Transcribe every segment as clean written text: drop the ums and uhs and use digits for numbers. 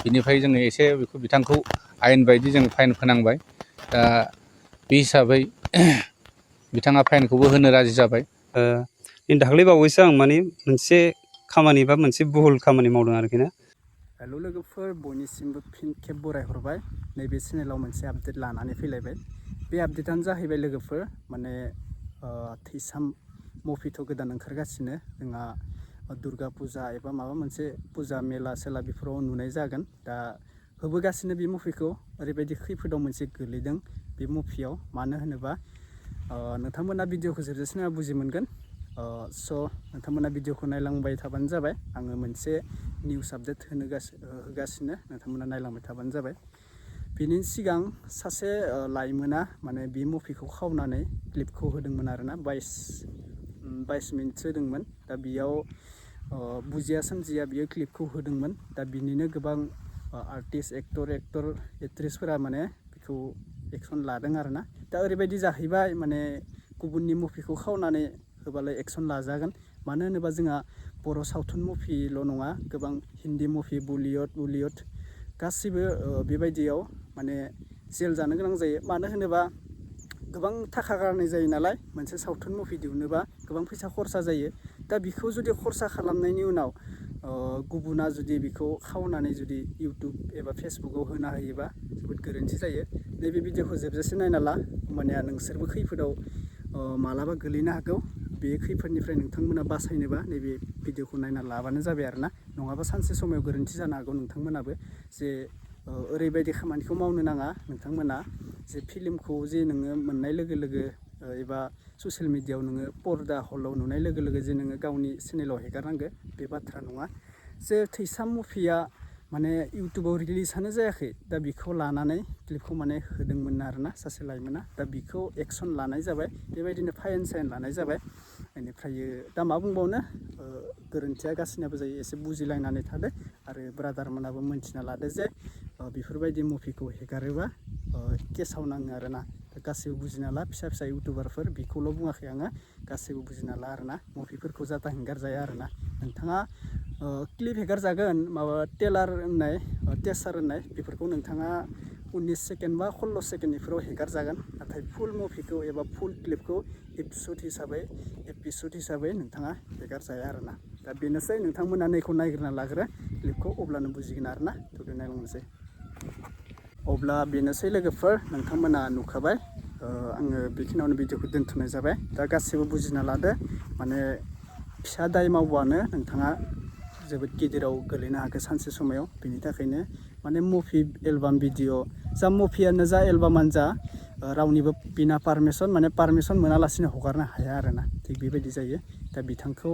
बिनिफ्राय जोङो एसे बेखौ बिथांखौ आयेन बायदि जों फाइन फोनांबाय। दा बे हिसाबै बिथाङा फाइनखौबो होनो राजि जाबाय। दाख्लै बावैसो आं माने मोनसे खामानि बा मोनसे भुल खामानि मावदों आरोखि ना। हेल' लोगोफोर, बयनिसिमबो फिन खेब बरायहरबाय। नैबे चेनेलाव मोनसे आपडेट लानानै फैलायबाय। बे आपडेटानो जाहैबाय लोगोफोर, माने थैसाम मुभिथ' गोदान ओंखारगासिनो जोंहा दुर्गा फुजा एबा माबा मोनसे फुजा मेला सेला बेफोराव नुनाय जागोन। दा होबोगासिनो बे मुभिखौ। ओरैबायदि खैफोदाव मोनसे गोलैदों बे मुभियाव, मानो होनोबा नोंथांमोना भिडिअखौ जोबजासिम बुजि मोनगोन। स' नोंथांमोना भिडिअखौ नायलांबाय थाबानो जाबाय। आङो मोनसे निउस आपडेट होगासिनो, नोंथांमोना नायलांबाय थाबानो जाबाय। बिनि सिगां सासे लाइमोना माने बे मुभिखौ खावनानै क्लिपखौ होदोंमोन आरोना, 22 मिनिटसो होदोंमोन। दा बेयाव बुजिया सोमजिया बियो क्लिपखौ होदोंमोन। दा बिनिनो गोबां आर्टिस्ट, एक्टर, एक्ट्रेसफोरा माने बेखौ एक्सन लादों आरोना। दा ओरैबायदि जाहैबाय, माने गुबुननि मुभिखौ खावनानै होबालाय एक्सन लाजागोन। मानो होनोबा जोंहा बर' सावथुन मुभिल' नङा, गोबां हिन्दी मुभि, बलिउड गासिबो बेबायदियाव माने जेल जानो गोनां जायो। मानो होनोबा गोबां थाखा गारनाय जायो नालाय, मोनसे सावथुन मुभि दिहुनोबा गोबां फैसा खरसा जायो। दा बेखौ जुदि खरसा खालामनायनि उनाव गुबुना जुदि बेखौ खावनानै जुदि इउटुब एबा फेसबुकाव होना होयोबा जोबोद गोरोन्थि जायो। नैबे भिडिअखौ जोबजासे नायना ला, होमबानिया नोंसोरबो खैफोदाव मालाबा गोलैनो हागौ। बे खैफोदनिफ्राय नोंथांमोना बासायनोबा नैबे भिडिअखौ नायना लाबानो जाबाय आरोना। नङाबा सानसे समाव गोरोन्थि जानो हागौ नोंथांमोनाबो, जे ओरैबायदि खामानिखौ मावनो नाङा नोंथांमोना। जे फिल्मखौ जे नोङो मोननाय लोगो लोगो एबा ससियेल मिडियायाव नोङो पर्दा हलाव नुनाय लोगो लोगो जे नोङो गावनि चेनेलाव हेगारनांगो, बे बाथ्रा नङा। जे थैसाम मुभिया माने इउटुबाव रिलिजआनो जायाखै। दा बेखौ लानानै क्लिपखौ माने होदोंमोन आरोना सासे लाइमोना। दा बेखौ एक्सन लानाय जाबाय, बेबायदिनो फाइन साइन लानाय जाबाय। बेनिफ्राय दा मा बुंबावनो, गोरोन्थिया गासिनाबो जायो। एसे बुजिलायनानै थादो आरो ब्रादारमोनाबो मोनथिना लादो जे बेफोरबायदि मुभिखौ हेगारोबा केसाव नाङो आरोना। गासैबो बुजिना ला, फिसा फिसा इउटुबारफोर, बेखौल' बुङाखै आङो, गासैबो बुजिना ला आरोना। मुभिफोरखौ जाता हेंगारजाया आरोना। नोंथाङा क्लिप हेगारजागोन, माबा टेलार होननाय, टेसार होननाय, बेफोरखौ नोंथाङा 19 सेकेन्ड बा 16 सेकेन्ड बेफोराव हेगारजागोन। नाथाय फुल मुभिखौ एबा फुल क्लिपखौ एपिसड हिसाबै नोंथाङा हेगारजाया आरोना। दा बेनोसै, नोंथांमोना नैखौ नायग्रोना लाग्रो क्लिपखौ, अब्लानो बुजिगोन आरोना। थ' बे नायलांनोसै। अब्ला बेनोसै लोगोफोर, नोंथांमोना नुखाबाय। आङो बेखिनियावनो भिडिअखौ दोनथ'नाय जाबाय। दा गासैबो बुजिना लादो, माने फिसा दाय मावबानो नोंथाङा जोबोद गिदिराव गोलैनो हागौ सानसे समायाव। बेनि थाखायनो माने मुभि, एलबाम, भिडिअ, जा मुभियानो जा एलबामानो जा, रावनिबो बिना पारमिसन, माने पारमिसन मोनालासिनो हगारनो हाया आरोना। थिग बेबायदि जायो। दा बिथांखौ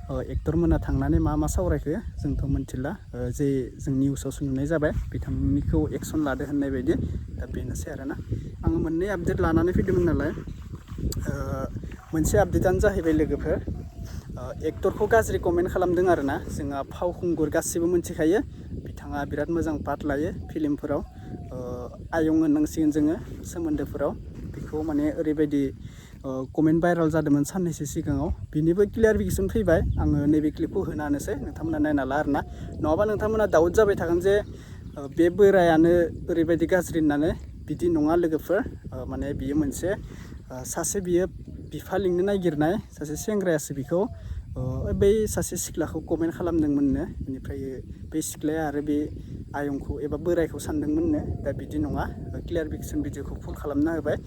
एक्टरमोना थांनानै मा सावरायखो जोंथ' मोनथिला, जे जों निउसावसो नुनाय जाबाय बिथांनिखौ एक्सन लादो होननाय बायदि। दा बेनोसै आरोना। आङो मोननै आपडेट लानानै फैदोंमोन नालाय। मोनसे आपडेटानो जाहैबाय लोगोफोर, एक्टरखौ गाज्रि कमेन्ट खालामदों आरोना। जोंहा फावखुंगुर गासिबो मोनथिखायो, बिथाङा बिराद मोजां पार्ट लायो फिल्मफोराव। आयं होननांसिगोन जोङो सोमोन्दोफोराव। बेखौ माने ओरैबायदि कमेन्ट भाइरेल जादोंमोन साननैसो सिगाङाव। बिनिबो क्लियारिफिकेसन फैबाय। आङो नैबे क्लिपखौ होना होनोसै, नोंथांमोना नायना ला आरोना। नङाबा नोंथांमोना दाउट जाबाय थागोन जे बे बोरायानो ओरैबायदि गाज्रि होननानै। बिदि नङा लोगोफोर, माने बियो मोनसे सासे बियो बिफा लिंनो नागिरनाय सासे सेंग्रायासो बिखौ बै सासे सिख्लाखौ कमेन्ट खालामदोंमोननो। बेनिफ्राय बे सिख्लाया आरो बे आयंखौ एबा बोरायखौ सानदोंमोननो। दा बिदि नङा, क्लियारिफिकेसन भिडिअखौ फुल खालामना होबाय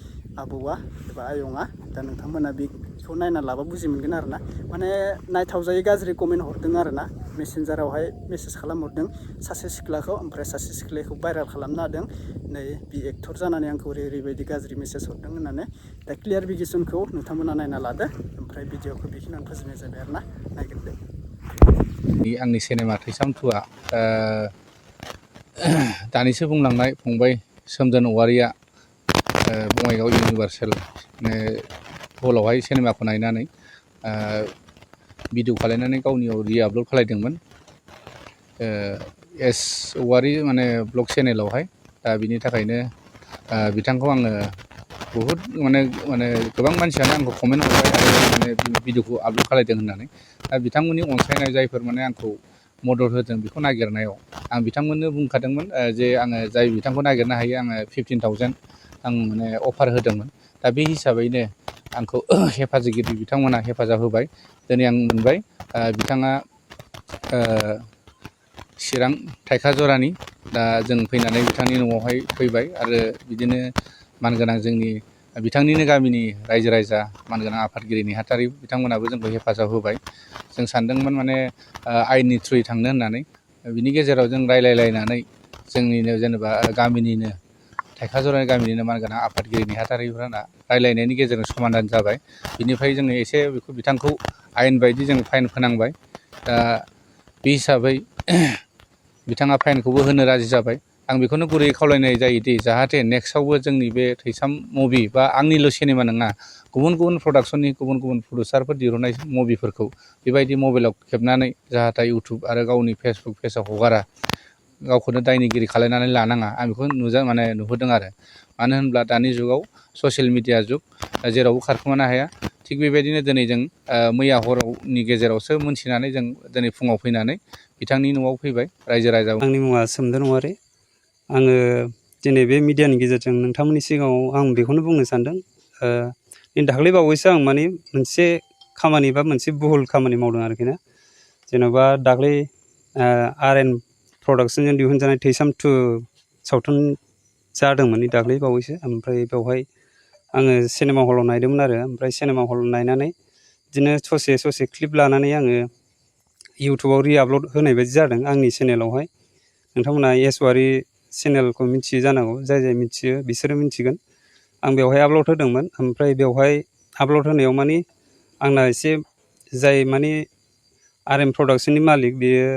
आबौआ एबा आयंआ। दा नोंथांमोना बेखौ नायना लाबा बुजि मोनगोन आरोना। माने नायथावजायै गाज्रि कमेन्ट हरदों आरोना। मेसेन्जारावहाय मेसेज खालामहरदों सासे सिख्लाखौ, ओमफ्राय सासे सिख्लाखौ भाइरेल खालामना होदों। नै बे एक्टर जानानै आंखौ ओरैबायदि गाज्रि मेसेज हरदों होननानै। दा क्लियारिफिकेसनखौ नोंथांमोना नायना लादो, ओमफ्राय भिडिअखौ बेखिनियावनो फोजोबनाय जाबाय आरोना। नायग्रोदो। आंनि सिनेमा थैसाम 2आ दानिसो बुंलांनाय फंबाय सोमदोन औवारिया बङाइगाव इउनिभार्सेल हलावहाय सिनेमाखौ नायनानै भिडिअ खालायनानै गावनियाव रि-आपल'ड खालायदोंमोन एस औवारि माने ब्लग चेनेलावहाय। दा बिनि थाखायनो बिथांखौ आङो बहुद माने गोबां मानसियानो आंखौ कमेन्ट हरबाय आरो माने भिडिअखौ आपल'ड खालायदों होननानै। दा बिथांमोननि अनसायनाय जायफोर माने आंखौ मदद होदों बेखौ नागिरनायाव आं बिथांमोननो बुंखादोंमोन जे आङो जाय बिथांखौ नागिरनो हायो आङो 15,000 आं माने अफार होदोंमोन दा बे हिसाबैनो आंखौ हेफाजाबगिरि बिथांमोना हेफाजाब होबाय दिनै आं मोनबाय बिथाङा चिरां थाइखाजरानि दा जों फैनानै बिथांनि न'आवहाय फैबाय आरो बिदिनो मानगोनां जोंनि बिथांनिनो गामिनि रायजो राजा मानगोनां आफादगिरि नेहाथारि बिथांमोनाबो जोंखौ हेफाजाब होबाय जों सानदोंमोन माने आयेननि थ्रुयै थांनो होननानै बिनि गेजेराव जों रायलायलायनानै जोंनिनो जेनेबा गामिनिनो थाइखाजरानि गामिनिनो मानगोनां आफादगिरि नेहाथारिफोरा रायलायनायनि गेजेरजों समाधान जाबाय बिनिफ्राय जोङो एसे बेखौ बिथांखौ आयेन बायदि जों फाइन फोनांबाय दा बे हिसाबै बिथाङा फाइनखौबो होनो राजि जाबाय आं बेखौनो गुरैयै खावलायनाय जायोदि जाहाथे नेक्स्टआवबो जोंनि बे थैसाम मुभि बा आंनिल' सिनेमा नङा गुबुन गुबुन प्रडाक्सननि गुबुन गुबुन प्रडिउसारफोर दिहुननाय मुभिफोरखौ बेबायदि मबाइलाव खेबनानै जाहाथे इउटुब आरो गावनि फेसबुक पेजाव हगारा गावखौनो दायनिगिरि खालायनानै लानाङा आं बेखौ नुबोदों आरो मानो होनब्ला दानि जुगाव ससियेल मिडिया जुग जेरावबो खारखोमानो हाया थिग बेबायदिनो दिनै जों मैया हरनि गेजेरावसो मोनथिनानै जों दिनै फुङाव फैनानै बिथांनि न'आव फैबाय रायजो राजा आंनि मुङा सोमदोन औवारि आङो दिनै बे मिडियानि गेजेरजों नोंथांमोननि सिगाङाव आं बेखौनो बुंनो सानदों दाख्लै बावैसो आं माने मोनसे खामानि बा मोनसे भुल खामानि मावदों आरोखि ना जेन'बा दाख्लै RN प्रडाक्सनजों दिहुनजानाय थैसाम 2 सावथुन जादोंमोन दाख्लै बावैसो ओमफ्राय बेवहाय आङो सिनेमा हलाव नायदोंमोन आरो ओमफ्राय सिनेमा हलाव नायनानै बिदिनो ससे क्लिप लानानै आङो इउटुबाव रिआपलड होनाय बायदि जादों आंनि चेनेलावहाय नोंथांमोना एसवारि चेनेलखौ मिथियो जानांगौ जाय मिथियो बिसोरो मिथिगोन आं बेवहाय आपलड होदोंमोन ओमफ्राय बेवहाय आपलड होनायाव माने आंना एसे जाय माने RN प्रडाक्सननि मालिक बेयो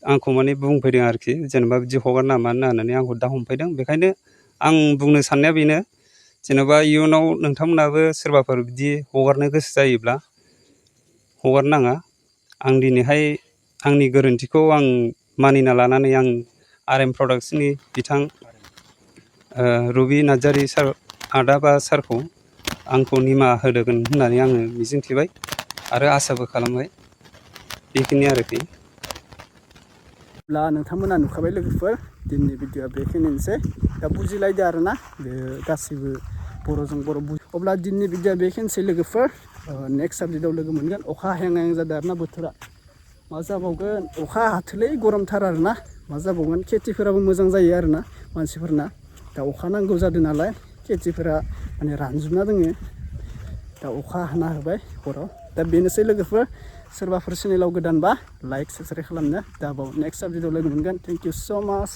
आंखौ माने बुंफैदों आरोखि जेनेबा बिदि हगारना मानो होननानै आंखौ दा हमफैदों बेखायनो आं बुंनो साननाया बेनो जेनेबा इयुनाव नोंथांमोनाबो सोरबाफोर बिदि हगारनो गोसो जायोब्ला हगारनाङा आं दिनैहाय आंनि गोरोन्थिखौ आं मानिना लानानै आं RN प्रडाक्सननि बिथां रबि नार्जारि सार आदा बा सारखौ आंखौ निमाहा होदोगोन होननानै आङो मिजिंथिबाय आरो आसाबो खालामबाय बेखिनि आरोखि अब्ला नोंथांमोना नुखाबाय लोगोफोर दिनैनि भिडिअआ बेखिनियानोसै दा बुजिलायदो आरोना बे गासैबो बर'जों बर' अब्ला दिनैनि भिडिअआ बेखिनिसै लोगोफोर नेक्स्ट साबजेक्टआव लोगो मोनगोन अखा हायां जादों आरोना बोथोरा मा जाबावगोन अखा हाथोलै गरमथार आरोना मा जाबावगोन खेथिफोराबो मोजां जायो आरोना मानसिफोरना दा अखा नांगौ जादों नालाय खेथिफोरा माने रानजोबना दोङो दा अखा हाना होबाय हराव दा बेनोसै लोगोफोर सोरबाफोर चेनेलाव गोदानबा लाइक साबसक्राइब खालामनो दा बाव नेक्स्ट साबजेक्टआव लोगो मोनगोन थेंक इउ स' माच